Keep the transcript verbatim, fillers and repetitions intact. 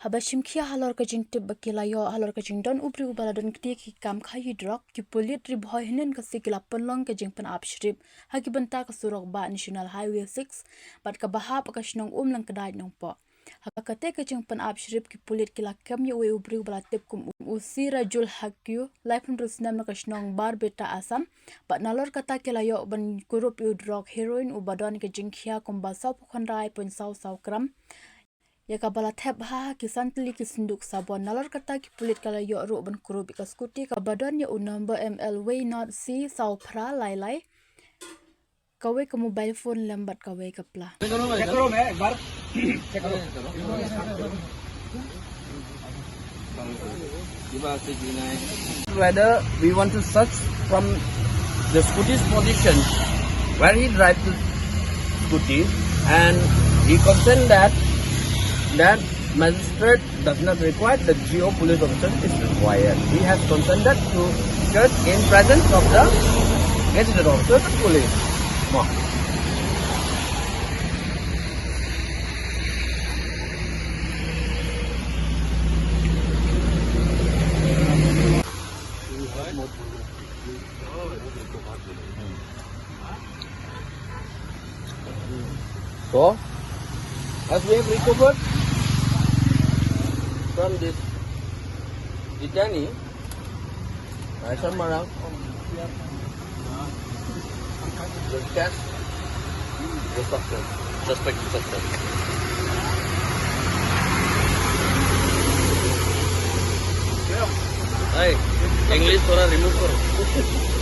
Haba shim khia halor ka jingtip ba ki la ïoh halor ka jingdon u briew uba la don kti ki kam khaïi drok, ki pulit Ri Bhoi hynnin ka sngi ki la pynlong ka jingpynap shrip ha ki bynta ka surok bah National Highway six bad kaba hap ha ka shnong Umlyngkdait Nongpoh. Ha kata ka jingpynap shrip, ki pulit ki la kem ïa uwei u briew ba la tip kum u Sirajul Haq, laiphew snem, na ka shnong Barbeta, Assam, bad nalor kata ki la ïoh ban kurup ïa u drok heroin uba don ka jingkhia kumba sawphew khyndai point saw saw gram, ïa kaba la thep ha ki san tylli ki synduk sabon. Nalor kata ki pulit ki la ïoh ruh ban kurup ïa ka scooty kaba don ïa u number M L Y not C saw phra lai lai, kawei ka mobile phone lem bad kawei ka pla. Check करो मैं एक बार। Check करो। Whether we want to search from the scooty's position where he drives the scooty, and he concerned that that magistrate does not require, the G O police officer is required. He has consented to search in presence of the gazetted officer, the police. Mo. So, as we have recovered from this detainee, Raisa Marang, the cash, the suspect, suspect, suspect. Hey, English थोड़ा remove करो.